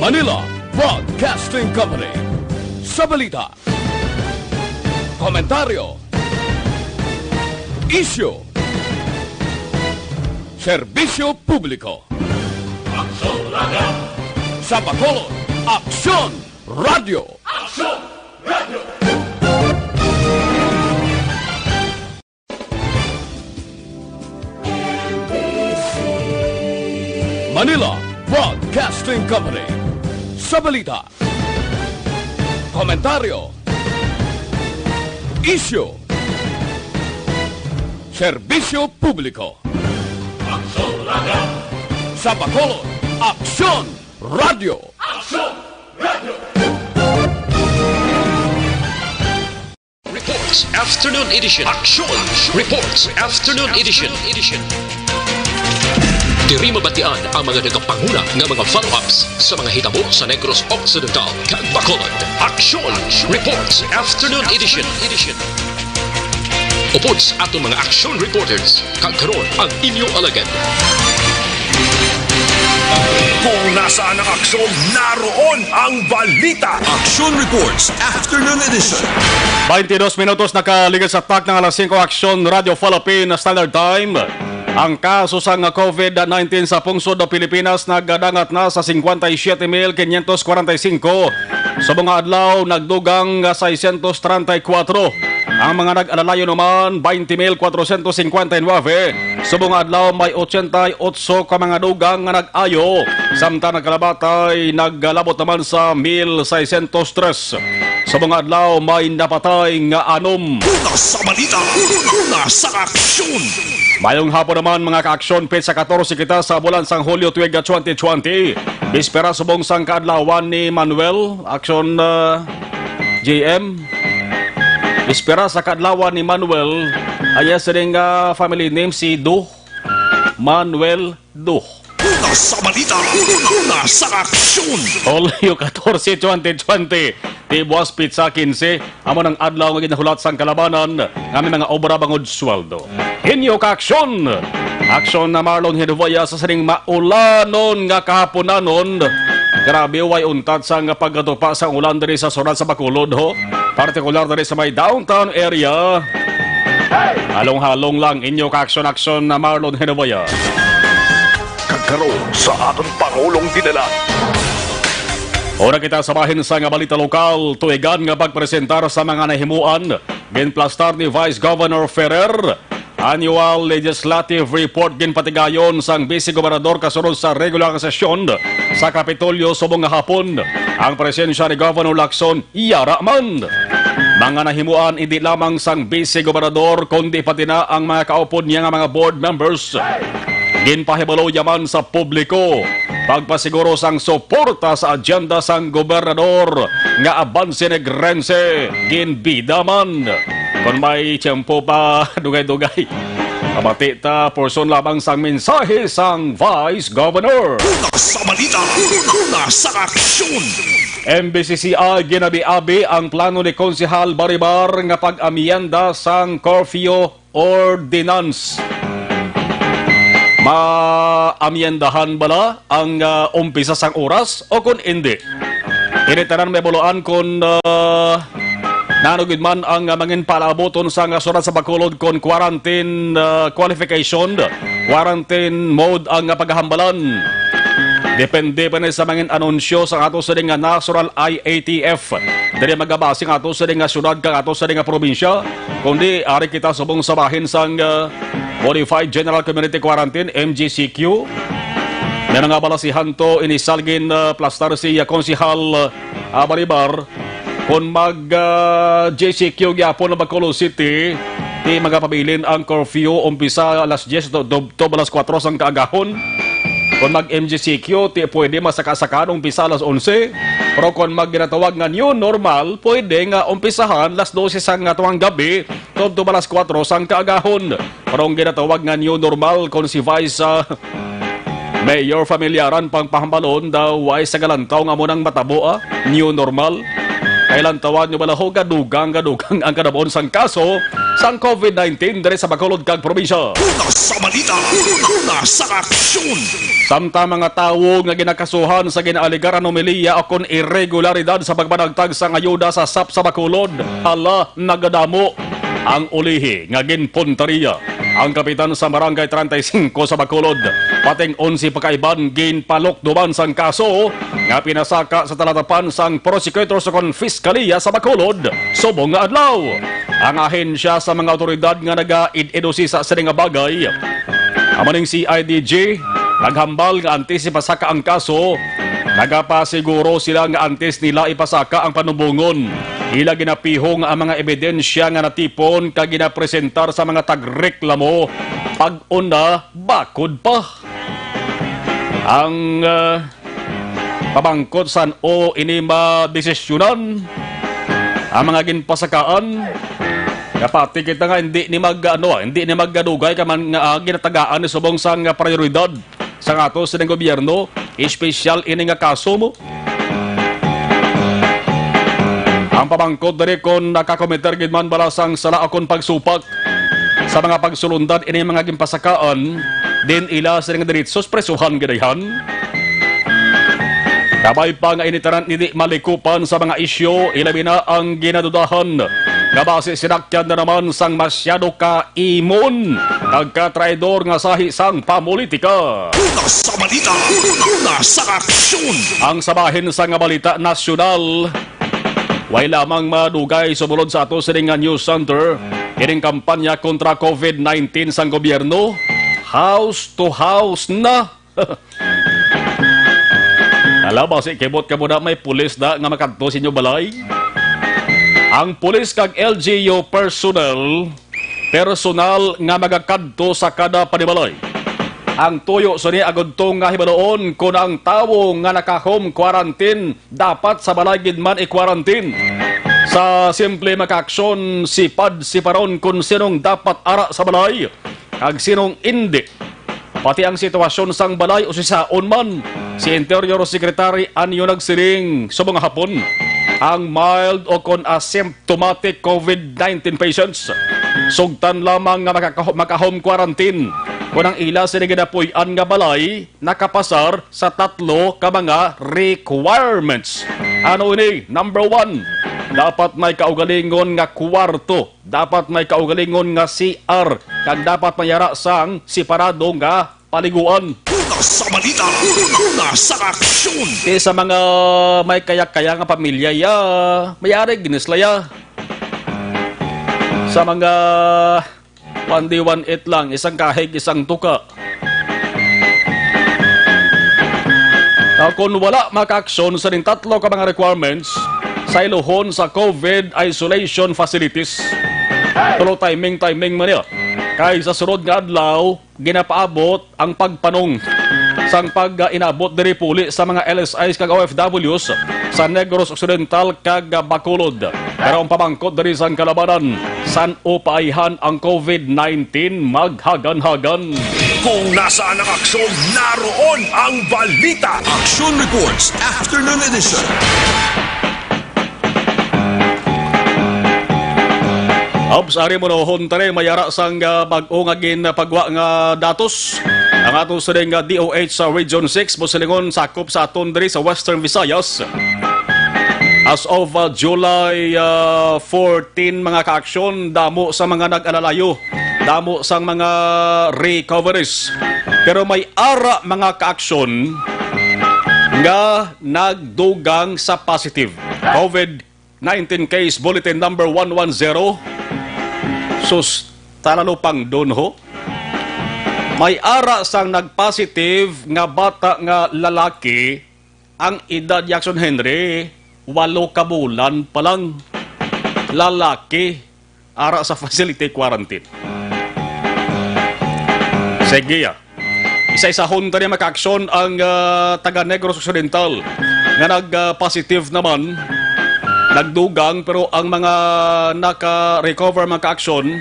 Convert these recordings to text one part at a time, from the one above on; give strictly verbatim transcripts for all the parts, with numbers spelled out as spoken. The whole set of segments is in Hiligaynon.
Manila Broadcasting Company. Sa balita, komentaryo, isyu, serbisyo publiko. Aksyon Radio! Sa Bacolod, Aksyon Radio! Aksyon Radio! Manila Broadcasting Company. Sa balita, komentaryo, isyu, serbisyo publiko. Aksyon Radio! Sa Bacolod, Aksyon Radio! Aksyon Radio! Reports Afternoon Edition. Aksyon Reports Afternoon Edition. Diri mabatian ang mga nagapanguna nga mga follow-ups sa mga hitabo sa Negros Occidental kag Bacolod. Aksyon Reports Afternoon Edition. Upod sa aton mga aksyon reporters, kag karon ang inyo alagad. Kung nasaan ang aksyon, naroon ang balita. Aksyon Reports Afternoon Edition. Twenty-dos minutos nakaligid sa takna nga alas singko, Aksyon Radio Philippine Standard Time. Ang kaso sang COVID nineteen sa pungsod ng Pilipinas nagdangat na sa cincuenta y siete mil quinientos cuarenta y cinco. Sa mga adlaw, nagdugang nga seiscientos treinta y cuatro. Ang mga nag-alalayo naman, twenty mil cuatrocientos cincuenta y nueve. Sa mga adlaw, may ochenta y otso ka mga dugang nga nag-ayo, samtang nagkalabatay, nagkalabot naman sa mil seiscientos tres. Sa mga adlaw, may napatay nga anom. Una sa balita, una sa aksyon. Mayong hapon naman, mga ka-aksyon, petsa katorse kita sa bulan sang Hulyo, tuig twenty twenty. Bispera subong sang kaadlawan ni Manuel, aksyon, ah, J M. Bispera sa kaadlawan ni Manuel, aya sining, ah, family name si Duh. Manuel Duh. Una sa balita, una sa aksyon. Hulyo katorse, twenty twenty. Tibuas petsa kinse, amo nang adlaw nga ginahulat sang kalabanan nga may mga obra bangod sweldo. Inyo ka-aksyon. Aksyon na Marlon Hinovaya sa sining maulanon nga kahaponanon. Grabe, way untat sang pagkatupa sang ulan diri sa syudad sa Bacolod, ho. Partikular diri sa may downtown area. Halong-halong lang inyo ka-aksyon-aksyon na Marlon Hinovaya. Kag karon sa aton Pangulong Dinalan. Ora kita sa bahin sa nga balita lokal, tuigan nga pagpresentar sa mga nahimuan, ginplastar ni Vice Governor Ferrer. Annual Legislative Report ginpatigayon sang Vice Gobernador kasunod sa regular nga sesyon sa Kapitolyo subong nga hapon. Ang presensya ni Governor Lacson Yara man. Mga nahimuan indi lamang sang Vice Gobernador, kundi pati na ang mga kaupod niya nga mga board members. Ginpahibalo niya man sa publiko, pagpasiguro sang suporta sa agenda sang gobernador nga abanse ni Grense, ginbida man. Kon may tiyempo pa, dugay-dugay. Pamati ta, porson lamang sang mensahe sang Vice Governor. Una sa balita, una sa aksyon. M B C C I ginabi-abi ang plano ni Konsehal Baribar nga pag-amyenda sang curfew ordinance. Maamyendahan bala ang, ah, umpisa sang oras o kon indi? Ini tanan may buloan kon, ah, nano gid man ang, ah, mangin palabuton sang, ah, syudad sa Bacolod kon quarantine, ah, qualification, quarantine mode ang, ah, paghambalan. Depende pa ni sa mangin anunsyo sa ato sa nga National I A T F. Diri magabase nga ato sa nga syudad kag ato sa nga probinsya, kundi ari kita subong sa bahin sang, ah, Modified General Community Quarantine, M G C Q. May mga balasihan to, inisal gin, ah, plastar si, ah, Konsehal, ah, Baribar. Kon mag, ah, J C Q gyapon ang Bacolod City, di magapabilin ang curfew umpisa alas diyes to, to, to alas kuwatro sang kaagahon. Kon mag M G C Q, ti pwede masaka-saka umpisa alas onse. Pero kon mag ginatawag nga new normal, pwede nga umpisahan alas dose sang nga tuwang gabi, tubtob alas kuwatro sang kaagahon. Pero ang ginatawag nga new normal, kon si Vice, ah, Mayor Familiaran pang pahambalon daw, way sa galantaw nga amo nang matabo, ah, new normal. Kay lantawan nyo bala ho, gadugang, gadugang ang kanabuon sang kaso sang COVID nineteen diri sa Bacolod kag probinsya. Una sa balita, una sa aksyon. Samtang mga tawo nga ginakasuhan sa ginaaligar anomalya o kon irregularidad sa pagpanagtag sang ayuda sa sap sa Bacolod, hala, nagadamo ang ulihi nga ginpuntaria ang kapitan sa Barangay treinta y cinco sa Bacolod. Pating onse pa ka iban ginpalukduban sang kaso nga pinasaka sa talatapan sang prosecutor sa kon Piskaliya sa Bacolod subong nga adlaw. Ang ahensya sa mga awtoridad nga nagaid-idusi sa sini nga bagay, amo ning C I D G, naghambal nga antes ipasaka ang kaso, nagapasiguro sila nga antes nila ipasaka ang panubongon, ila ginapihong ang mga ebidensya nga natipon kag ginapresentar sa mga tagreklamo pag-una bakod pa. Ang, ah, pamangkot san-o ini madesisyonan ang mga ginpasakaan. Kapati kita nga hindi ni mag, ano, ah, hindi ni magdugay ka man nga, ah, ginatagaan ni subong sang, ah, prioridad sa ato sining gobyerno, espesyal ini nga kaso mo. Ang pamangkot diri kon nakakometer gid man bala sang sala o kon pagsupak sa mga pagsulundan ini mga ginpasakaan, din ila sila nga diritsos presuhan gid ayhan. Kabay pa nga ini tanan hindi malikupan sa mga isyu, ilabi na ang ginadudahan nga basi sinakyan na naman sang masyado ka imon, nagkatraidor nga sahi sang pamulitika. Una sa balita, una sa aksyon. Ang sabahin sa nga balita nasyonal, way lamang madugay sumulod sa ato sining nga news center, ining kampanya kontra COVID nineteen sang gobyerno, house to house na. Ala, basi kibot ka mo na may pulis na nga makadto sa inyo balay. Ang pulis kag L G U personnel, personal nga magakadto sa kada panimalay. Ang tuyo sini agud to nga hibaluon kon ang tawo nga naka-home quarantine dapat sa balay gid man i-quarantine. Sa simple makaaksyon, sipad-siparon kon sinong dapat ara sa balay kag sinong indi. Pati ang sitwasyon sang balay usisaon man. Si Interior Secretary Anyo nagsiling subong nga hapon, ang mild o kon asymptomatic COVID nineteen patients sugtan lamang nga makaka-, maka-home quarantine kon ang ila sini ginapuy-an nga balay nakapasar sa tatlo ka mga requirements. Ano ini? Number one, dapat may kaugalingon nga kwarto. Dapat may kaugalingon nga C R, kag dapat may ara sang separado nga paliguan. Una sa balita, una sa aksyon. Di sa mga may kaya-kaya nga pamilya, ya, may ari ginisla, ya. Sa mga one day, one eat lang, isang kahig, isang tuka. Now, kung wala makaaksyon sa ning tatlo ka mga requirements, sayluhon sa COVID isolation facilities. Pero timing-timing man niya. Kay sa sunod nga adlaw, ginapaabot ang pagpanong sang pag-inabot diri puli sa mga L S Is kag O F Ws sa Negros Occidental kag Bacolod. Pero ang pamangkot diri sang kalabanan, san-o paayhan ang COVID nineteen maghaganhagan. Kung nasaan ang aksyon, naroon ang balita. Action Reports, Afternoon Edition. Ops, ari mo nohon tani, may ara sang, ah, bag-o nga ginpagwa nga datos. Ang ato sining, ah, D O H sa Region six, mo silingon sakop sa aton diri sa Western Visayas. As of, ah, July, ah, fourteen, mga kaaksyon, damo sa mga nag-alalayo, damo sang mga recoveries. Pero may ara mga kaaksyon nga nagdugang sa positive. COVID nineteen case bulletin number one one zero. Sus, talalupang dun ho. May ara sang nagpositive nga bata nga lalaki, ang edad, Jackson Henry, walo ka bulan pa lang. Lalaki, ara sa facility quarantine. Sige, ah. Isa-isahon ta niya makaaksyon ang, ah, taga Negros Occidental nga nag, ah, positive naman, nagdugang, pero ang mga naka-recover makaaksyon,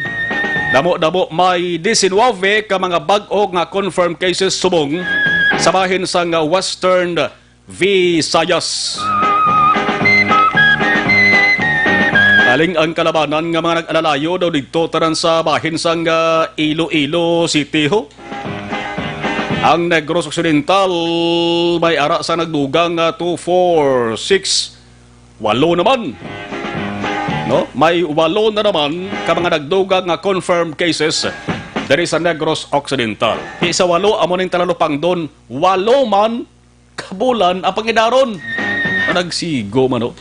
damo-damo may diecinueve ka mga bag-o nga confirmed cases subong sa bahin sang, ah, Western Visayas. Aling ang kalabanan nga mga nag-alalayo daw didto tanan sa bahin sang, ah, Iloilo City, ho. Ang Negros Occidental may ara sa nagdugang nga two, four, six, walo naman. No? May walo na naman ka mga nagdugang nga confirmed cases diri sa Negros Occidental. Di sa walo, amo ning Talalupangdon, walo man kabulan ang pangidaron. Nagsigo man, oh.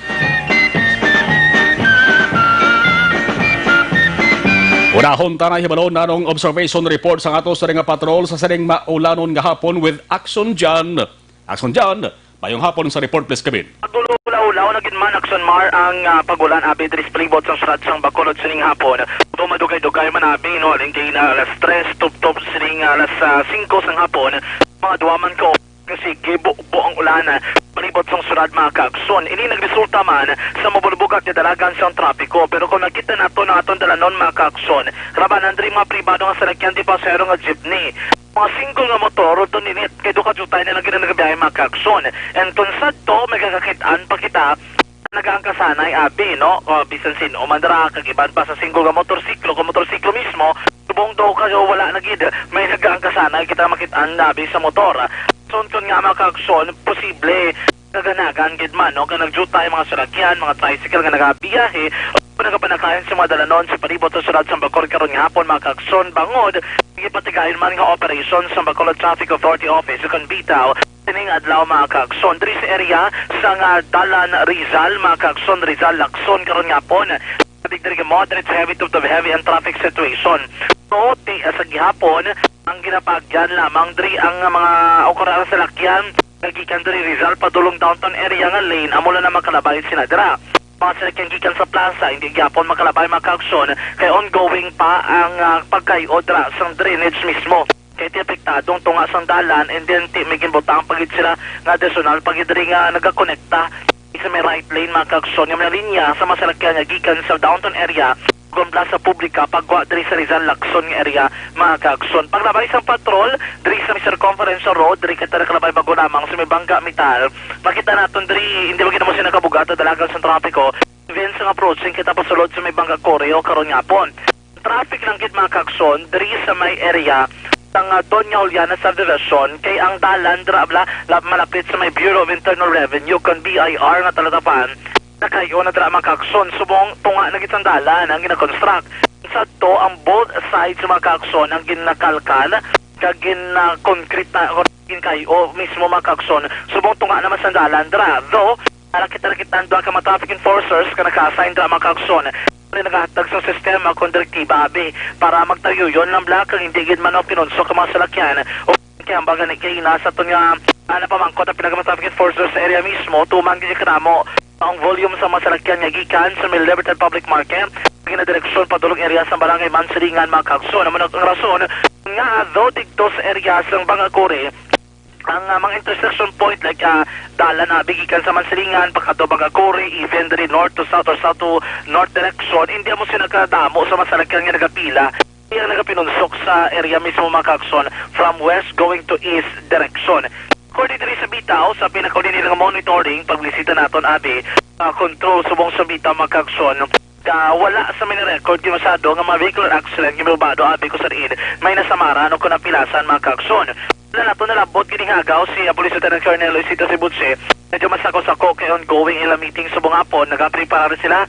Unahon ta na hibalon nanong observation report sang ato sa nga patrol sa sining maulanon nga hapon with Action Jan. Action Jan, mayong hapon sa report, please, Kevin. Pagdululaw-ulaw na gid man, Action Mar, ang, ah, pag-ulan abi diri sa palibot sang syudad sang Bacolod sining hapon. Although madugay-dugay man abi, no, halin kay na alas tres, tubtob sining alas, ah, singko sang hapon, mga duha man ka Kasi gibubo ang ulan, palibot sang syudad, mga kaagsoon. Ini nagresulta man sa mabulbugat nga dalagan sang trapiko. Pero kung nakita nato ang aton dalanon, mga kaagsoon, rabanan diri mga pribado nga salakyan, di pasahero nga jeepney. Mga single nga motor, o doon init, kay duha ka jutay na lang gid ang nagabiyahe, mga kaagsoon. And kung sadto, may kakakit-an pa kita, nagaangkasanay, abi, no? O, bisan sin-o man dira, kag iban pa sa single nga motorsiklo, kung motorsiklo mismo, subong daw kayo wala na gid, may nagaangkasanay kita makit-an, abi, sa motor. Sunton nga, mga kaagsoon, posible, kaganagan gid man, no? Kag nagjutay mga salakyan, mga tricycle nga nagabiyahe, o nagapanakayon sa mga dalanon sa palibot sa syudad sa Bacolod karon nga hapon, mga kaagsoon, bangod, gipatigayon man nga operation sa Bacolod Traffic Authority Office, o kon BTAO, sining adlaw, mga kaagsoon, diri sa area sang, ah, Dalan Rizal, mga kaagsoon, Rizal, Lacson, karon nga hapon. Sabi diri nga moderate to heavy to, to heavy ang traffic situation. So, ti, ah, sa gihapon, ang ginapaagyan lamang diri ang, ah, mga okra sa salakyan nga gikan diri Rizal padulong downtown area nga lane, amo lang na makalabay sila dira. Mga salakyan gikan sa plaza, hindi gyapon makalabay, mga kaagsoon, kay ongoing pa ang, ah, pagkayo dira sang drainage mismo. Kay ti apektado ang tunga sang dalan, and then ti may ginbutang pa gid sila nga additional pa gid diri nga nagakonekta sa may right lane, mga kaagsoon, nga mga linya sa mga salakyan nga gikan sa downtown area kon plaza publika pagwa diri sa Rizal, Lacson nga area, mga kaagsoon. Paglabay sang patrol diri sa may Circumference Road, diri kita nakalabay bago lamang sa may Bangga Metal, makita naton diri hindi man gid mo siya nakabugat ang dalagan sa trapiko. Even sa approaching kita pasulod sa may Bangga Correo karon nga hapon. Traffic lang gid, mga kaagsoon, diri sa may area sang, ah, Doña Juliana Subdivision, kay ang dalan dira bala, la-, malapit sa may Bureau of Internal Revenue kon B I R nga talatapan. Nakayo na dira, mga kaagsoon, subong tunga na gid sang dalan ang ginakonstruct. Sadto ang both sides, mga kaagsoon, ang ginakalkal kag gina-concrete na, ginkayo mismo, mga kaagsoon, subong tunga naman sang dalan dira. Though, Ara kita nakita ang duha ka mga traffic enforcers nga naka-assign dira, mga kaagsoon. Rin nagahatag sa sistema kung direktiba, abi, para magtayuyon lang bala kag hindi gid man, no, pinunsok ang mga salakyan. O kaya ang baga ni kay nasa to nga, ah, napamangkot ang pinaka mga traffic enforcers sa area mismo, tuman gid kanamo ang volume sa mga salakyan nga gikan sa may Libertad Public Market, ginadireksyon padulong area sa Barangay Mansilingan, mga kaagsoon. Amo na ang rason nga, ah, though didto sa area sa Bangacori, ang, ah, mga intersection point, like, ah, dalan na bigikan sa Mansilingan, pagkadto Bangacori, even diri north to south or south to north direction, hindi mo sila kadamo sa mga salakyan nga nagapila. Iya ang nagapinunsok sa area mismo, mga kaagsoon, from west going to east direction. According diri sa BTAO, sa pinakauli nila nga monitoring, pagbisita naton, abi, ah, control subong sa BTAO, mga kaagsoon, Ka wala sa mini record nga masyado nga mga vehicular accident nga mabado abi ko sa diin may nasamaran o kung napilasan, mga kaagsoon. Wala nato nalabot kining agaw si, ah, Police Lieutenant Colonel Luisito Sibuche. Medyo masako-sako kay ongoing ila meeting subong hapon. Nagapreparar sila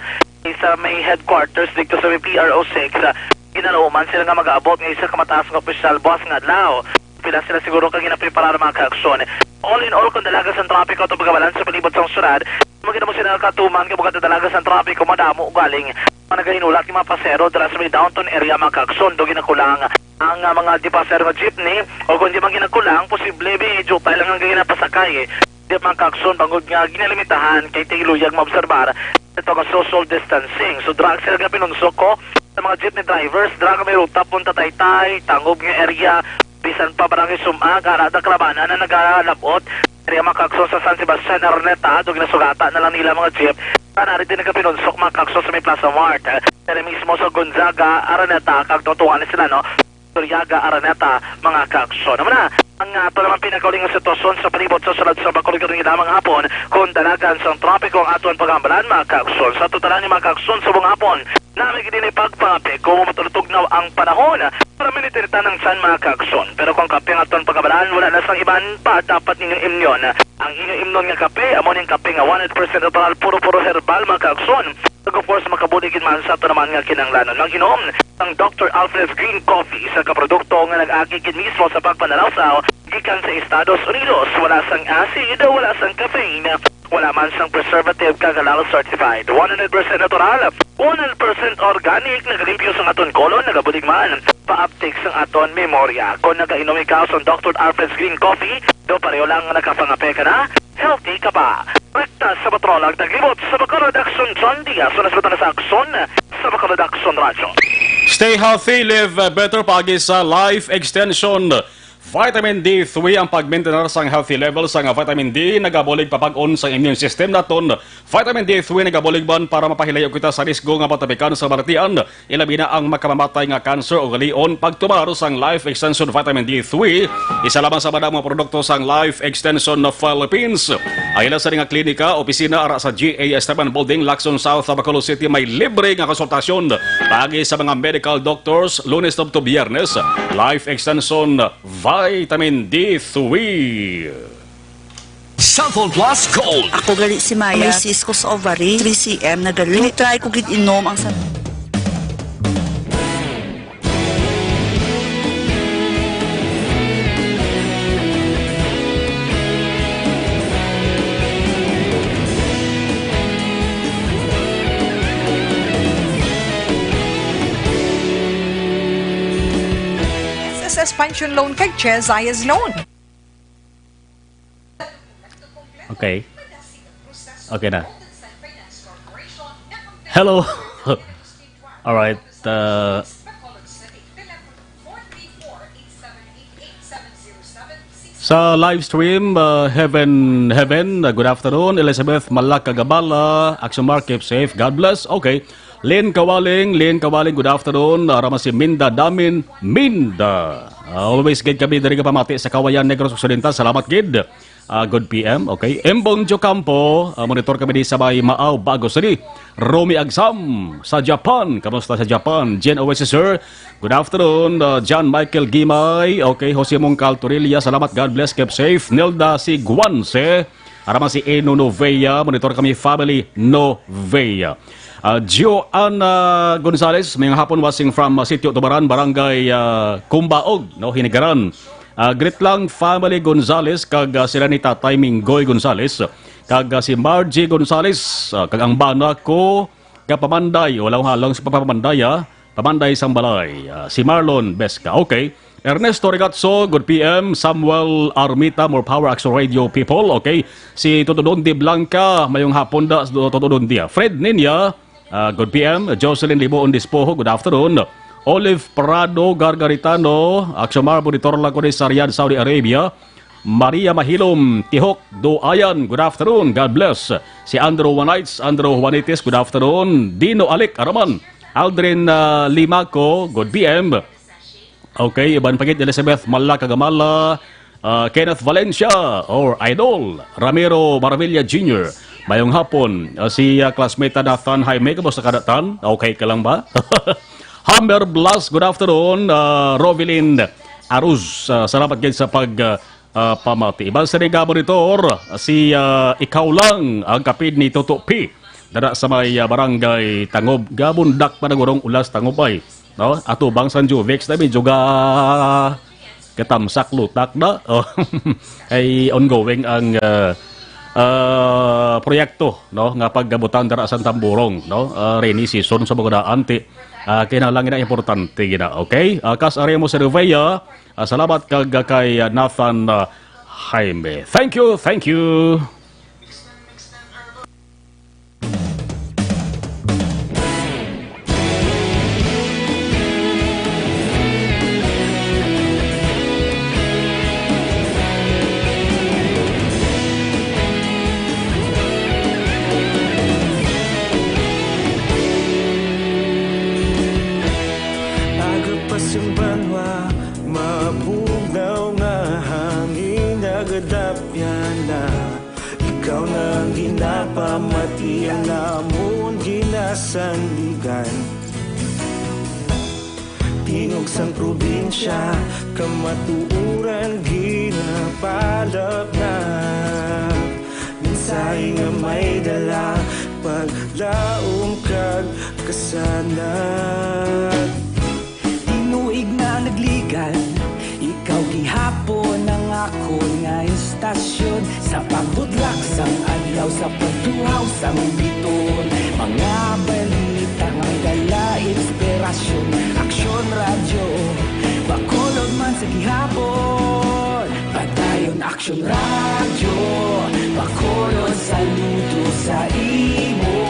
sa may headquarters dito sa may P R O six. Ah, ginalauman sila nga mag-aabot nga isa ka mataas nga opisyal buwas nga adlaw. Pila sila siguro ka ginapreparar, mga kaagsoon. All in all, kung dalaga sa trapiko ato pagabalan sa palibot sang syudad, magina mo sila katuman nga bugad na dalaga sa trapiko, madamo galing mga nagahinulat nga mga pasero dala sa may downtown area, mga kaagsoon, do ginakulang ang, ah, mga di pasero nga jeepney, o kung di man ginakulang, posible may jutay lang ang ginapasakay. Di, mga kaagsoon, bangod nga ginalimitahan kay ti luyag maobserbar ito nga social distancing. So, dira sila nga pinunsok ko sa mga jeepney drivers, dira nga may ruta punta Taytay, Tangob nga area, bisan pa Barangay Sum-a, nga ara da kalabanan na nagalabot. Area, mga kaagsoon, sa San Sebastian, Araneta, do ginasugata na lang nila mga jeep. Nga nari din nagapinunsok, mga kaagsoon, sa may Plaza Mart. Pero mismo sa Gonzaga, Araneta, kag tutuan ni sila, no? Suryaga, Araneta, mga kaagsoon. Amo na, Ang ato naman pinakauling nga sitwasyon sa palibot sa sulod sa Bacolod karong lamang hapon, kung dalagan sang trapiko ang aton paghambalan, mga kaagson. Sa totalan ni mga kaagson sa buong hapon, nami gid ini pagpangape kung matutugnaw ang panahon para minitiritan ang tiyan, mga kaagson. Pero kung kape ang aton paghambalan, wala na sang iban pa dapat ninyo imnon. Ang inyo imnon nga kape, amo ning kape nga one hundred percent natural, puro-puro herbal, mga kaagson. Kag of course, makabulig gid man sa ato naman nga kinahanglanon. Mag-inom ang Doctor Alfred's Green Coffee, isa ka produkto nga nag-agi gid mismo sa pagpanalawsaw gikan sa Estados Unidos. Wala sang acid, wala sang caffeine, wala man sang preservative, kag halal certified. One hundred percent natural, one hundred percent organic, nagalimpyo sang aton kolon, nagabulig man pa-uptake sang aton memorya. Kon nagainom ikaw sang Doctor Alfred's Green Coffee, do pareho lang nga nakapangape ka na, healthy ka pa. Rekta sa Batrolag, taglibot sa Bacolod, Action John Diaz, unas batana sa Action, sa Bacolod Action Radyo. Stay healthy, live better, paagi sa Life Extension Vitamin D three. Ang pag-maintain sang healthy level sang vitamin D nagabulig papag-on sa immune system naton. Vitamin D three nagabulig man para mapahilayo kita sa risgo nga matapikan sa balatian, ilabi na ang makamamatay nga cancer o galion. Pagtumar sang Life Extension Vitamin D three, isa lamang sa madamo nga produkto sang Life Extension Philippines. Ang ila sini nga klinika, opisina ara sa G A Esteban Building, Lacson South, Bacolod City, may libre nga konsultasyon paagi sa mga medical doctors, Lunes to Biyernes. Life Extension Vitamin D three. Santhon Plus Gold. Ako gali si Maya. May cyst ko sa ovary, three C M na gali. Try ko gid inom ang sa- S S Pension Loan kag Chezz Zayas Loan. Okay. Okay na. Hello. All right. Uh, sa live stream, uh, Heaven, Heaven, uh, good afternoon. Elizabeth Malak Kagabala, Action Mark, keep safe. God bless. Okay. Lynn Kawaling, Lynn Kawaling, good afternoon. Ara man si Minda Damin, Minda. Ah, always gid kami diri nga pamati sa Kawayan, Negros Occidental. Salamat gid. Ah, good P M. Okay. Embong Jocampo, ah, monitor kami di sa may Maaw, Bago City. Romy Agsam sa Japan. Kamusta sa Japan? Jen Oasis, sir. Good afternoon. Ah, John Michael Gimay. Okay. Jose Mongcal Torilla. Salamat. God bless. Keep safe. Nilda Siguanse. Ara man si Eno Novea, monitor kami, family Novea. Ah, Joanna Gonzales, mayong hapon, watching from, ah, Sitio Tubaran, Barangay, ah, Cumbaog, no, Hinigaran. Ah, greet lang family Gonzales kag, ah, sila ni Tatay Minggoy Gonzales kag, ah, si Margie Gonzales, ah, kag ang bana ko kapamanday, wala halong si papamanday, ah. Pamanday sang balay, ah, si Marlon Besca. Okay. Ernesto Rigatso, good P M. Samuel Armita, more power, Action Radio people. Okay. Si Toto Don de Blanca, mayong hapon da, Toto Don de. Fred Ninya, ah, good P M. Jocelyn Liboon Dispoho, good afternoon. Olive Prado Gargaritano, Action Mar, monitor lang ko ni sa Riyadh, Saudi Arabia. Maria Mahilom, Tihok, Duayan, good afternoon, God bless. Si Andrew Juanites, Andrew Juanites, good afternoon. Dino Alik, ara man. Aldrin, ah, Limaco, good P M. Okay, iban pa gid, Elizabeth Mala Kagamala, ah, Kenneth Valencia, or Idol, Ramiro Maravilla Junior. Mayong hapon, ah, si, ah, classmate Nathan Jaime, kamusta ka, Nathan? Okay ka lang ba? Hammer Blast, good afternoon, ah, Rovilin Aruz, ah, salamat gid sa pag, ah, ah, pamati. Iban sa nga monitor, si, ah, Ikaw Lang ang kapid ni Toto P. Dara sa may, ah, barangay Tangob. Gabundak pa na gurong ulas Tangob ay. No? Atubang sang Juvex na medyo ga-, gatamsak lutak na. Oh. Ay ongoing ang, ah, ah, proyekto, no, nga paggabutan dara sa Tamborong, no? Ah, rainy season sa mga daan, ti, ah, kinahanglan gina importante gina, okay? Ah, Kas Aremo Cervea, ah, salamat kag, ah, kay, ah, Nathan, ah, Jaime. Thank you, thank you. Aga pa sing banwa, mabugnaw nga Ikaw na ang ginapamati, ang namon ginasandigan. Tingog sang probinsya, kamatuoran ginapalapnag. Mensahe nga may dala, paglaom kag kasanag. Tinuig na nagligan, ikaw gihapon ang akon nga istasyon. Sa pagbudlak sang adlaw, sa pagtuhaw sang bituon, mga balita nga may dala inspirasyon. Aksyon Radyo, Bacolod man sa gihapon. Padayon Aksyon Radyo, Bacolod, saludo sa imo.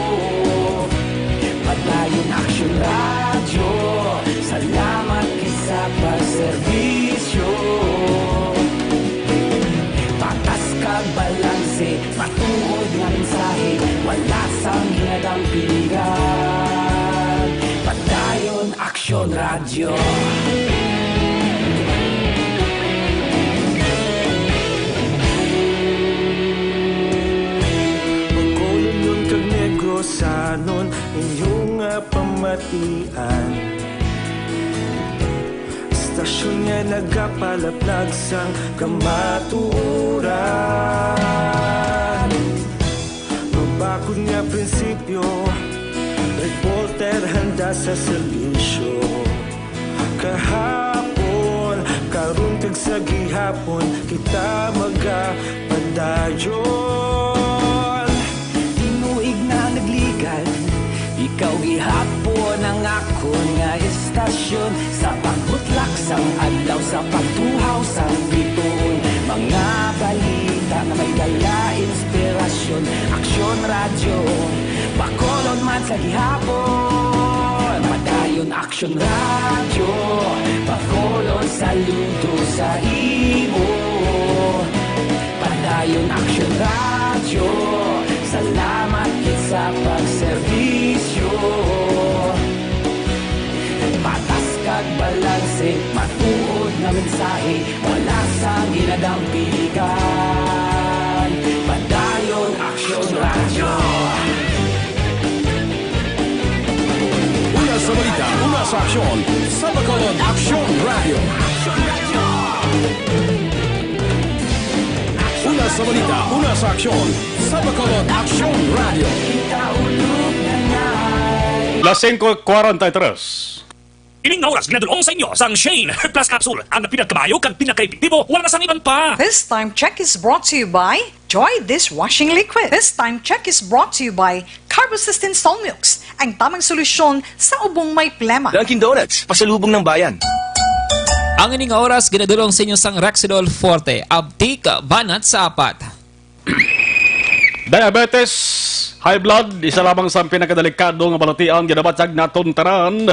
Padayon Aksyon Radyo, salamat gid sa pagserbisyo. Patas kag balanse, matuod nga mensahe, wala sang ginadampigan. Padayon Aksyon Radyo. Bacolodnon kag Negrosanon, inyo nga pamatian. Istasyon nga nagapalaplag sang kamatuoran. Mabakod nga prinsipyo, reporter handa sa serbisyo. Kahapon, karon kag sa gihapon, kita magapadayon. Tinuig na nagligan, ikaw gihapon ang akon nga istasyon. Sa pagbutlak sang adlaw, sa pagtuhaw sang bituon, mga balita nga may dala inspirasyon. Aksyon Radyo, Bacolod man sa gihapon. Padayon Aksyon Radyo, Bacolod, saludo sa imo. Padayon Aksyon Radyo, salamat gid sa pagserbisyo. Patas kag balanse, matuod nga mensahe, wala sang ginadampigan. Padayon Aksyon Radyo. Una sa balita, una sa aksyon, sa Bacolod Aksyon Radyo. Una sa balita, una sa aksyon, sa Bacolod Aksyon Radyo. Las singko kwarenta y tres. Ining nga oras ginadul-ong sa inyo sang Shane Plus Capsule, ang pinakamayo kag pinakaepektibo, wala na sang iban pa. This time check is brought to you by Joy Dishwashing Liquid. This time check is brought to you by Carbocystin Solmux, ang tamang solusyon sa ubong may plema. Dunkin' Donuts, pasalubong ng bayan. Ang ining nga oras ginadul-ong sa inyo sang Rexidol Forte, Abtik, Banat sa apat. Diabetes, high blood, isa lamang sa pinakadelikado nga balatian ginabatyag naton tanan.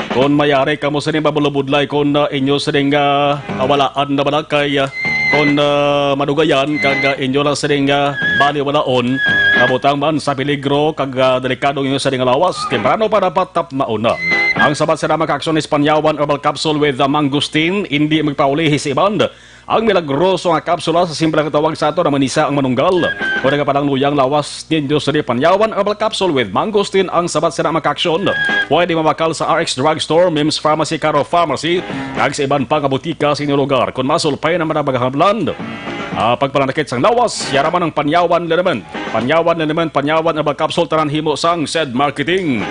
Kon mayari kamo sini mabulobudlay, kon, ah, inyo sining, ah, awalaan na balakay, ah, kon, ah, madugayan, kag, ah, inyo lang sining, ah, baliwalaon, kabutang man sa peligro kag, ah, delikado inyo sining lawas. Temprano pa dapat tap mauna. Ang sabat sa mga aksyon is Panyawan Herbal Capsule with, ah, Mangosteen, hindi magpaulihi sa iban. Ang milagroso nga kapsula sa simple nga tawag sa ato na manisa ang manunggal. Kung nagapalangluyang lawas ninyo sa di Panyawan Herbal Capsule with Mangosteen ang sabat sa mga aksyon, pwede mabakal sa R X Drugstore, Mims Pharmacy, Caro Pharmacy, kag sa iban pa nga butika sa inyong lugar. Kung masulpay na man ang mga hamlan, ah, pagpananakit sang lawas, yara man ang Panyawan Liniment. Panyawan Liniment, Panyawan Herbal Capsule, tanan himo sang Sed Marketing.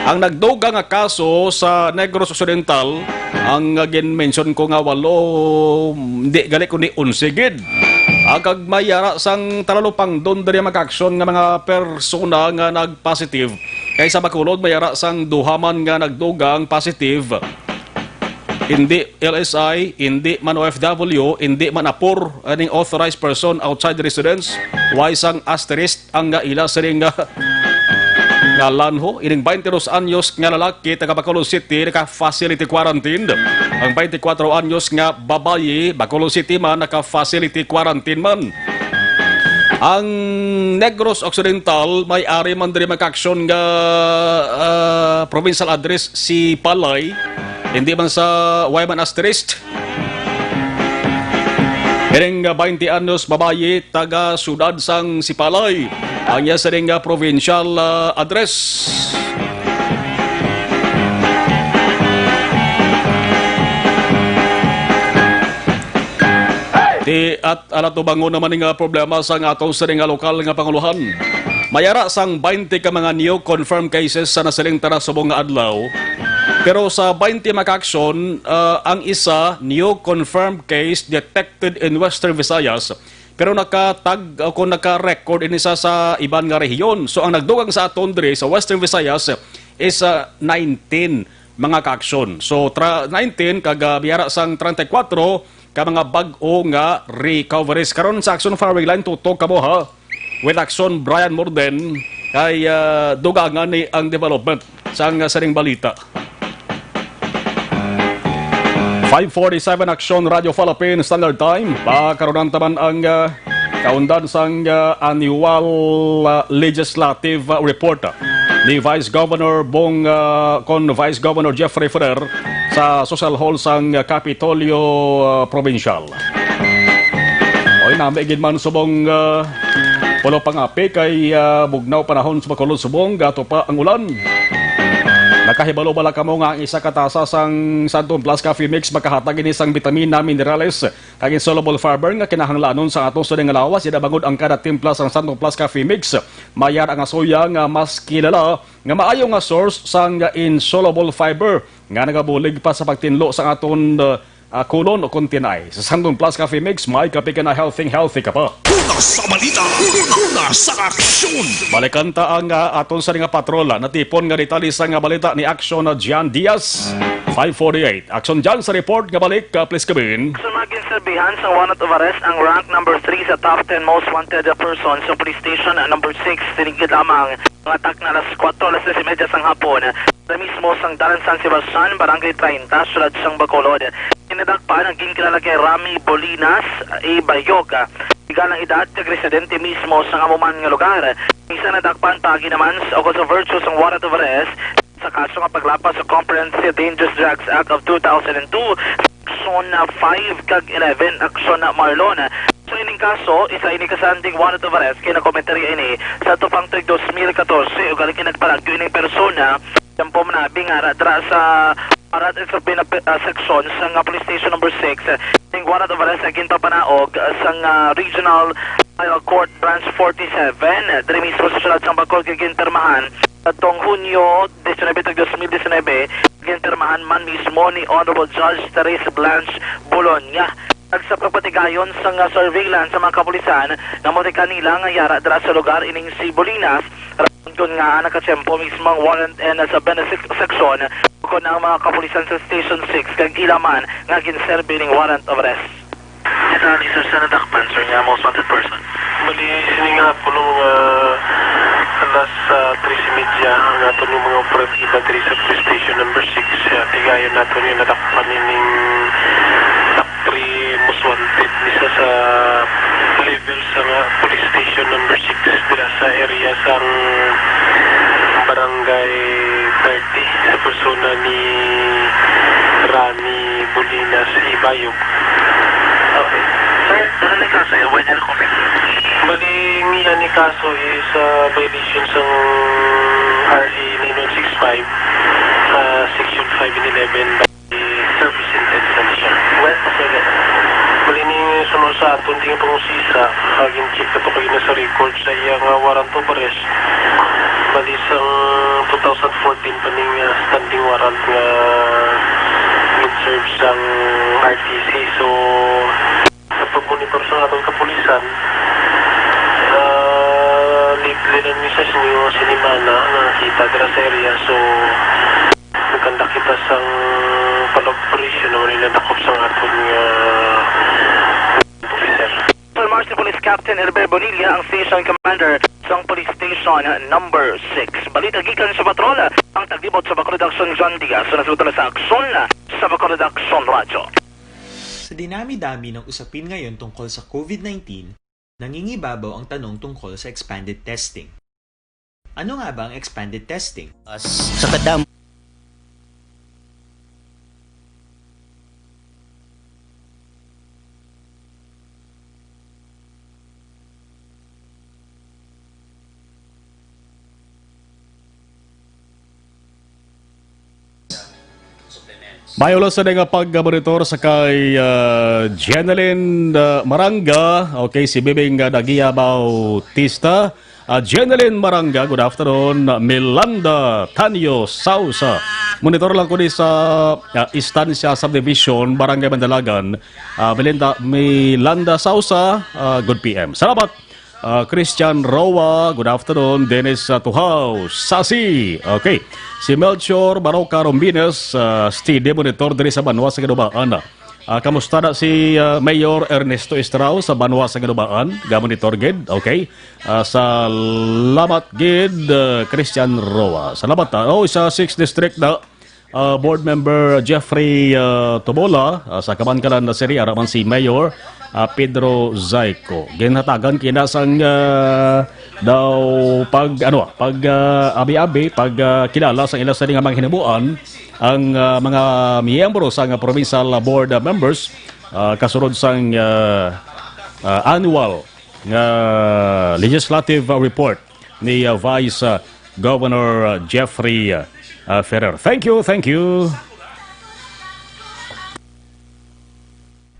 Ang nagdugang nga kaso sa Negros Occidental, ang, ah, gin-mention ko nga walo, hindi gali kundi onse gid. Ah, kag may yara sang talalupangdon diri mga aksyon nga mga persona nga nag-positive. Kay sa Bacolod, may yara sang duha man nga nagdugang positive. Hindi L S I, hindi man O F W, hindi man apor, aning authorized person outside residence, way sang asterisk ang nga ila sining nga ngalan ho. Ining twenty-two anyos nga lalaki taga Bacolod City naka-facility quarantine. Ang twenty-four anyos nga babayi, Bacolod City man, naka-facility quarantine man. Ang Negros Occidental, may ari man diri magkaaksyon nga, ah, provincial address si Palay. Hindi man sa way man asterisk. Ining, ah, twenty anyos babayi taga siyudad sang Sipalay ang iya sining, ah, provincial, ah, address. Ti at alatubangon naman nga problema sang aton sining nga lokal nga panguluhan. Mayara sang twenty ka mga new confirmed cases sa nasiling tara subong nga adlaw. Pero sa twenty makaaksyon, ah, ang isa new confirmed case detected in Western Visayas, pero nakatag o kung naka-record ini sa, sa iban nga rehiyon. So ang nagdugang sa aton diri sa Western Visayas is, ah, nineteen mga kaaksyon. So tra-, nineteen kag, ah, biyara sang treinta y cuatro ka mga bag-o nga recoveries. Karon sa Aksyon Firing Line, tutok kamo ha. With Aksyon Brian Morden, kay, ah, dugangan ni ang development sang, ah, sining balita. Five forty-seven, Aksyon Radyo Philippine Standard Time. Pakarunan taman ang, ah, kaundan sang, ah, annual, ah, legislative, ah, report, ah, ni Vice Governor Bong, ah, kon Vice Governor Jeffrey Ferrer sa Social Hall sang, ah, Kapitolyo, ah, Provincial. Oy, nami gid man subong, ah, pulo pangapi kay, ah, bugnaw panahon sa Bacolod subong, gato pa ang ulan. Nakahibalo bala kamo nga ang isa ka tasa sang Santon Plus Coffee Mix makahatag ini sang bitamina, minerales, kag insoluble fiber nga kinahanglanon sa aton sining nga lawas? Yada bangod ang kada timpla sang Santon Plus Coffee Mix, mayara nga suya nga mas kilala nga maayo nga source sang insoluble fiber nga nagabulig pa sa pagtinlo sa aton, uh, uh, colon o kon tinai. Sa Santon Plus Coffee Mix, may kape ka na, healthy, healthy ka pa. Una sa balita, una sa aksyon. Balikan ta ang, uh, aton sining nga patrol. Natipon nga detalye sa nga balita ni Aksyon John Diaz, five forty-eight. Aksyon John sa report nga balik, uh, please, Kevin. Sa mga ginserbihan sa warrant of arrest ang rank number three sa top ten most wanted persons sa police station number six, sinigid lamang mga takna alas kuwatro, alas tres y media sang hapon, sa mismo sang Dalan San Sebastian, Barangay treinta, siyudad sang Bacolod. Nadakpan ang ginkilala kay Rami Bolinas Ibayog, legal ang edad kag residente mismo sang amo man nga lugar. Isa nadakpan paagi naman sa, o sa virtue sang warrant of arrest sa kaso nga paglapas sa Comprehensive Dangerous Drugs Act of two thousand and two, Section five kag eleven, Aksyon Marlon. So, ining kaso, isa ini ka standing warrant of arrest kay nakometerya ini sa tupang tuig dos mil katorse, ug gali kay nagpalagyo ining persona, tiyempo manabi nga ara dira sa warrant and subpoena, ah, section sa nga Police Station number six, ning warrant of arrest nga ginpapanaog sa nga Regional Trial Court Branch forty-seven, diri mismo sa siyudad sang Bacolod, nga ginpirmahan atong Hunyo diecinuebe, tuig dos mil diecinuebe, ginpirmahan man mismo ni Honorable Judge Therese Blanche Bologna. Kag sa pagpatigayon sang, ah, surveillance sa mga kapulisan, namuti kanila nga yara dira sa lugar ining si Bolinas, rason kon ngaa nakatiyempo mismo ang warrant and, ah, subpoena sec-, section, kon ang mga kapulisan sa Station six kag ila man nga ginserbi ning warrant of arrest. Kita ni sir sa nadakpan, sir, nga most wanted person. Bali, sining hapon nga alas, ah, tres y media, ang aton nga mga operatiba diri sa Police Station number six, ah, tigayon naton nga nadakpan ining top three most wanted, isa sa level sa nga Police Station number six dira sa area sang Barangay thirty, sa persona ni Rani Bolinas Ibayog. Okay. Sir, ano na yung kaso? Yung wala na kami. Bali, ang iya ni kaso is, ah, violation sa R A nine one six five, ah, section five and eleven by service intention, sir. Well, sige. Bali, ni sunod sa aton, tingin po sa, ah, gin-check na to kayo na sa record sa iya nga warrant of arrest. Bali, sa two thousand fourteen pa ning, ah, standing warrant nga gin-serve sang R T C. So, sa pag-monitor sa aton kapulisan, ah, lately lang ni sa sinyo sinimana nga kita dira sa area. So, nagkanda kita sang pag-operation na wala nadakop sang aton nga officer. San Marcos Police Captain Herbert Bonilla ang station commander sang Police Station number six. Balita gikan sa patrol, ang taglibot sa Bacolod Aksyon John Diaz, sa nasulat na sa Aksyon, sa Bacolod Aksyon Radyo. Sa dinami-dami ng usapin ngayon tungkol sa COVID nineteen, nangingibabaw ang tanong tungkol sa expanded testing. Ano nga ba ang expanded testing? As sa kadam- May ulos sa nga pag-monitor sa kay, ah, Jeneline, ah, Maranga. Okay, si Bibing, ah, Dagia Bautista. Ah, Jeneline Maranga, good afternoon. Milanda Tanyo Sausa. Monitor lang ko ni sa, ah, Estancia Subdivision, Barangay Mandalagan. Ah, Melinda, Milanda Sausa, ah, good P M. Salamat. Ah, Christian Roa, good afternoon. Dennis, ah, Tuhaw, Sasi. Okay. Si Melchor Baroka Rombines, ah, steady monitor diri sa banwa sa Ginubaan. Ah, kamusta na si, ah, Mayor Ernesto Estrao sa banwa sa Ginubaan? Gamonitor gid. Okay. Ah, salamat gid, ah, Christian Roa. Salamat, ah. Oh, sa sixth District na, ah, Board Member Jeffrey, ah, Tobola, ah, sa Kabankalan na Siri, ara man si Mayor, ah, Pedro Zaico. Ginhatagan kina sang, ah, daw pag, ano, pag, ah, abi-abi, pag, ah, kilala sang ila sa nga mga hinabuan, ang, ah, mga miyembro sang provincial board, ah, members, ah, kasunod sang, ah, ah, annual nga legislative, ah, report ni, ah, Vice, ah, Governor, ah, Jeffrey, ah, ah, Ferrer. Thank you, thank you.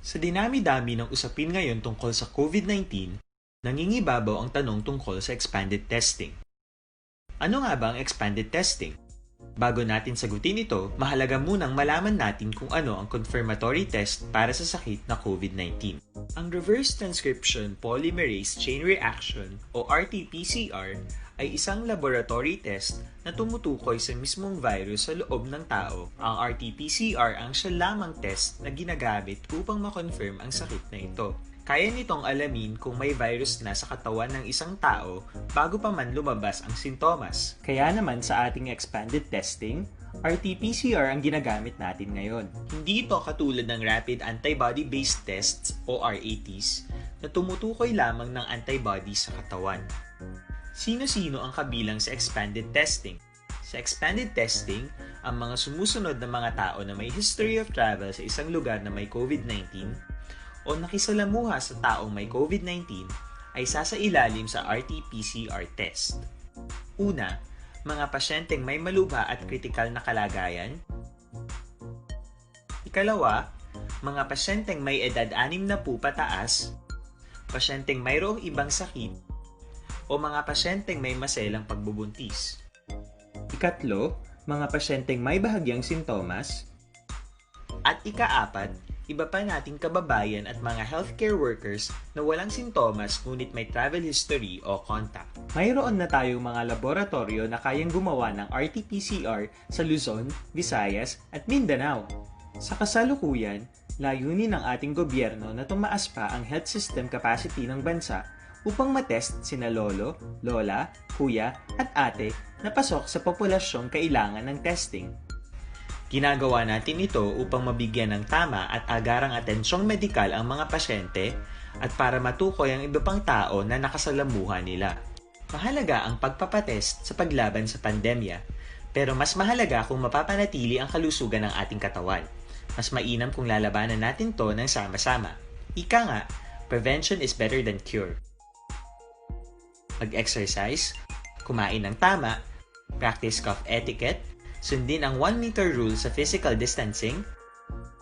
Sa dinami-dami ng usapin ngayon tungkol sa COVID nineteen, nangingibabaw ang tanong tungkol sa expanded testing. Ano nga ba ang expanded testing? Bago natin sagutin ito, mahalaga munang malaman natin kung ano ang confirmatory test para sa sakit na COVID nineteen. Ang reverse transcription polymerase chain reaction o R T P C R ay isang laboratory test na tumutukoy sa mismong virus sa loob ng tao. Ang R T P C R ang siya lamang test na ginagamit upang ma-confirm ang sakit na ito. Kaya nitong alamin kung may virus na sa katawan ng isang tao bago pa man lumabas ang sintomas. Kaya naman sa ating expanded testing, R T P C R ang ginagamit natin ngayon. Hindi ito katulad ng rapid antibody-based tests o R A Ts na tumutukoy lamang ng antibody sa katawan. Sino-sino ang kabilang sa expanded testing? Sa expanded testing, ang mga sumusunod na mga tao na may history of travel sa isang lugar na may COVID nineteen o nakisalamuha sa taong may COVID nineteen ay sasailalim sa R T P C R test. Una, mga pasyenteng may malubha at kritikal na kalagayan. Ikalawa, mga pasyenteng may edad anim na po pataas, pasyenteng mayroong ibang sakit, o mga pasyenteng may maselang pagbubuntis. Ikatlo, mga pasyenteng may bahagyang sintomas. At ikaapat, iba pa nating kababayan at mga healthcare workers na walang sintomas ngunit may travel history o contact. Mayroon na tayong mga laboratoryo na kayang gumawa ng R T P C R sa Luzon, Visayas, at Mindanao. Sa kasalukuyan, layunin ng ating gobyerno na tumaas pa ang health system capacity ng bansa upang matest sina lolo, lola, kuya, at ate na pasok sa populasyong kailangan ng testing. Ginagawa natin ito upang mabigyan ng tama at agarang atensyong medikal ang mga pasyente at para matukoy ang iba pang tao na nakasalamuha nila. Mahalaga ang pagpapatest sa paglaban sa pandemya, pero mas mahalaga kung mapapanatili ang kalusugan ng ating katawan. Mas mainam kung lalabanan natin 'to ng sama-sama. Ika nga, prevention is better than cure. Mag-exercise, kumain ng tama, practice cough etiquette, sundin ang one meter rule sa physical distancing,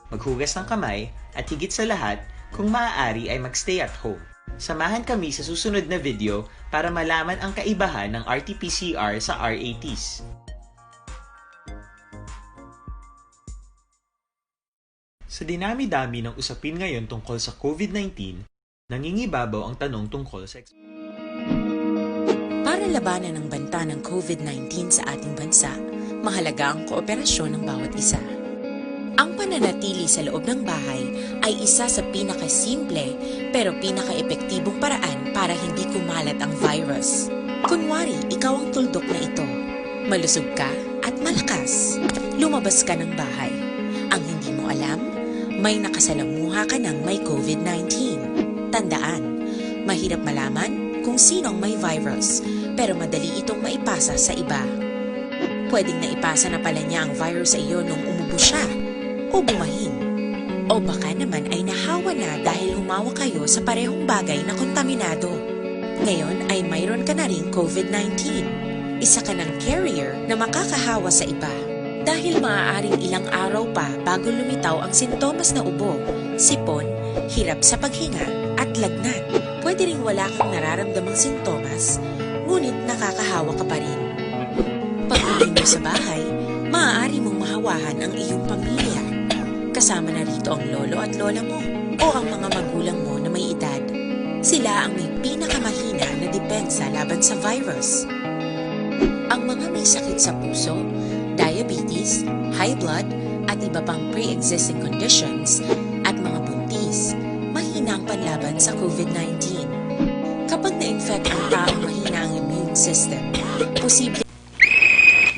maghugas ng kamay, at higit sa lahat, kung maaari ay mag-stay at home. Samahan kami sa susunod na video para malaman ang kaibahan ng R T P C R sa R A Ts. Sa dinami-dami ng usapin ngayon tungkol sa COVID nineteen, nangingibabaw ang tanong tungkol sa ex- Para labanan ang banta ng COVID nineteen sa ating bansa, mahalaga ang kooperasyon ng bawat isa. Ang pananatili sa loob ng bahay ay isa sa pinakasimple pero pinakaepektibong paraan para hindi kumalat ang virus. Kunwari, ikaw ang tuldok na ito. Malusog ka at malakas. Lumabas ka ng bahay. Ang hindi mo alam, may nakasalamuha ka ng may COVID nineteen. Tandaan, mahirap malaman kung sino ang may virus, pero madali itong maipasa sa iba. Pwedeng naipasa na pala niya ang virus sa iyo nung umubo siya o bumahin. O baka naman ay nahawa na dahil humawa kayo sa parehong bagay na kontaminado. Ngayon ay mayroon ka na ring COVID nineteen. Isa ka ng carrier na makakahawa sa iba. Dahil maaaring ilang araw pa bago lumitaw ang sintomas na ubo, sipon, hirap sa paghinga, at lagnat. Pwede ring wala kang nararamdamang sintomas, ngunit nakakahawa ka pa rin. Pag-uwi mo sa bahay, maaari mong mahawahan ang iyong pamilya. Kasama na rito ang lolo at lola mo o ang mga magulang mo na may edad. Sila ang may pinakamahina na depensa laban sa virus. Ang mga may sakit sa puso, diabetes, high blood, at iba pang pre-existing conditions, at mga buntis, mahina ang panlaban sa COVID nineteen. Kapag na-infect ang taong mahina ang immune system, posible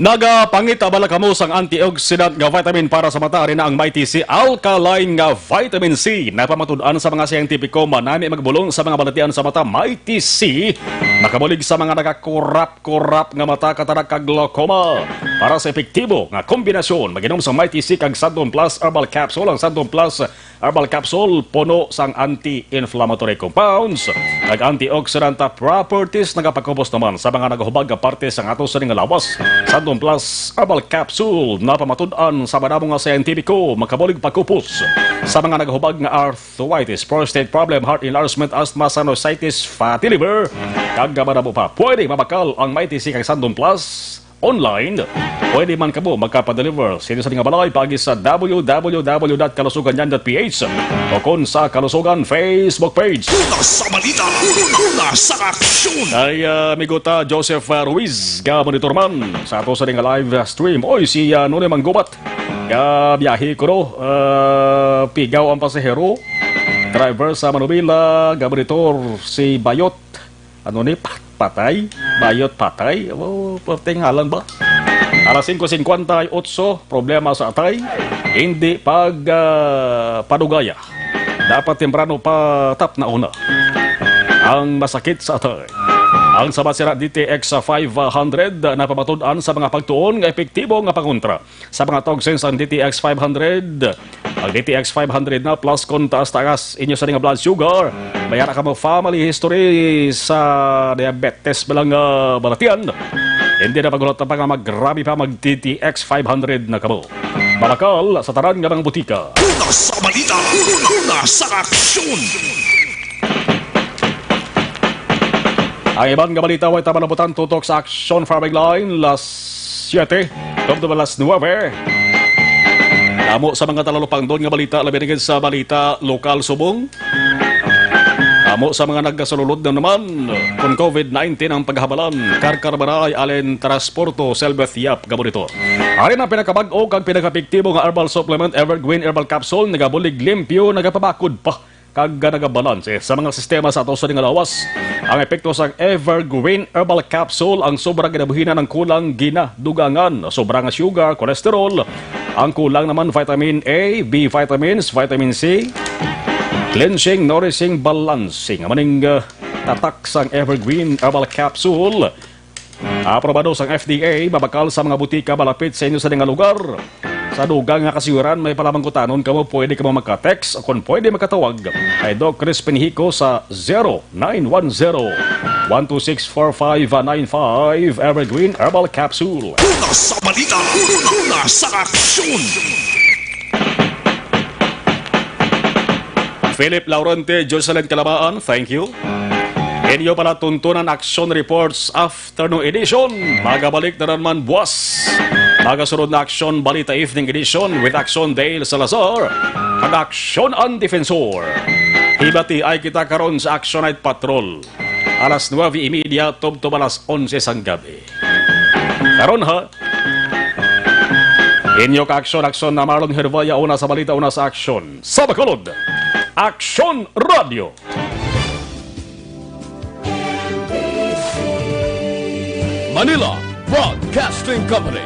Nagapangita bala kamo sang antioxidant nga vitamin para sa mata? Ari na ang Mighty C Alkaline nga Vitamin C. Napamatud-an sa mga siyentipiko, manami magbulong sa mga balatian sa mata. Mighty C makabulig sa mga nagakurap-kurap nga mata, katarak, kag glaucoma. Para sa epektibo nga kombinasyon, mag-inom sa Mighty C kag Santon Plus Herbal Capsule. Ang Santon Plus Herbal Capsule puno sang anti-inflammatory compounds kag antioxidant properties. Nagapakupos naman sa mga nagahubag nga parte sang ato sining nga lawas. Santon Plus Herbal Capsule napamatud-an sa madamo nga siyentipiko, makabulig pakupos sa mga nagahubag nga arthritis, prostate problem, heart enlargement, asthma, sinusitis, fatty liver, kag madamo pa. Pwede mabakal ang Mighty C kag Santon Plus online. Pwede man kamo magkapadeliver sa inyo sining nga balay paagi sa w w w dot kalusugan yan dot p h o kon sa Kalusugan Facebook page. Una sa balita, una sa aksyon. Ay, ah, amigo ta, Joseph, ah, Ruiz, ga monitor man sa ato sining nga live stream. Oy, si, ah, Noni Manggubat, ga biyahe kuno, ah, pigaw ang pasahero. Driver sa manubila, ga monitor si Bayot. Ano ni? Pat-, patay? Bayot patay? Oh, perting ngalan ba? Alas singko singkwenta y otso, problema sa atay, hindi pag, ah, padugaya. Dapat temprano pa tap na una. Ang masakit sa atay. Ang sa Basira D T X five hundred, napamatud-an sa mga pagtuon nga epektibo nga pangontra sa mga toxins ang D T X five hundred. Ang D T X five hundred na plus kon taas-taas inyo sa nga blood sugar, may ara kamo family history sa diabetes, bala nga balatian. Hindi na paghulat pa nga maggrabe pa, mag D T X five hundred na kamo. Mabakal sa tanan nga mga butika. Una sa balita, una sa aksyon. Ang iban nga balita, way ta malabutan tutok sa Aksyon Farming Line, las siete, tubtob alas nuebe. Amo sa mga talalupangdon nga balita, labi na gid sa balita lokal subong. Amo sa mga nagasululod na naman, kung COVID nineteen ang paghabalan, Karkar Baray, Allen Transporto, Selbeth Yap, Gabonito. Ari na ang pinakabag-o kag pinakaepektibo nga herbal supplement, Evergreen Herbal Capsule, nagabulig limpyo, nagapabakod pa kag nagabalanse sa mga sistema sa ato sa nga lawas. Ang epekto sang Evergreen Herbal Capsule, ang sobra ginabuhinan ang kulang ginadugangan, sobra nga sugar, cholesterol, ang kulang naman vitamin A, B vitamins, vitamin C, cleansing, nourishing, balancing. Amo ning, uh, tatak sang Evergreen Herbal Capsule. Aprobado sang F D A, mabakal sa mga butika malapit sa inyo sa nga lugar. Sa dugang nga kasiwran, may palamangkutanon kamo, pwede kamo magka-text o kung pwede magkatawag kay Doc Crispin Hico sa zero nine one zero, one two six, four five nine five. Evergreen Herbal Capsule. Una sa balita, una sa aksyon. Philip Laurente, Jocelyn Calabaan, thank you. Inyo pala tuntunan Aksyon Reports Afternoon Edition. Magabalik na naman buwas. Magasunod na Aksyon Balita Evening Edition with Aksyon Dale Salazar kag Aksyon ang Defensor. Hibati ay kita karon sa Aksyon Night Patrol. Alas nuebe y media, tubtob alas onse sang gabi. Karon ha, inyo ka-aksyon-aksyon na Marlon Hervaya, una sa balita, una sa aksyon. Sa Bacolod, Aksyon Radio. Manila Broadcasting Company.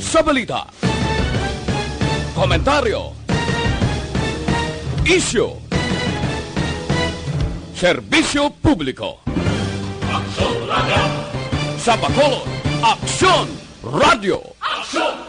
Sa balita, komentaryo, isyu, serbisyo publiko. Aksyon Radio. Sa Bacolod, Aksyon Radio. Aksyon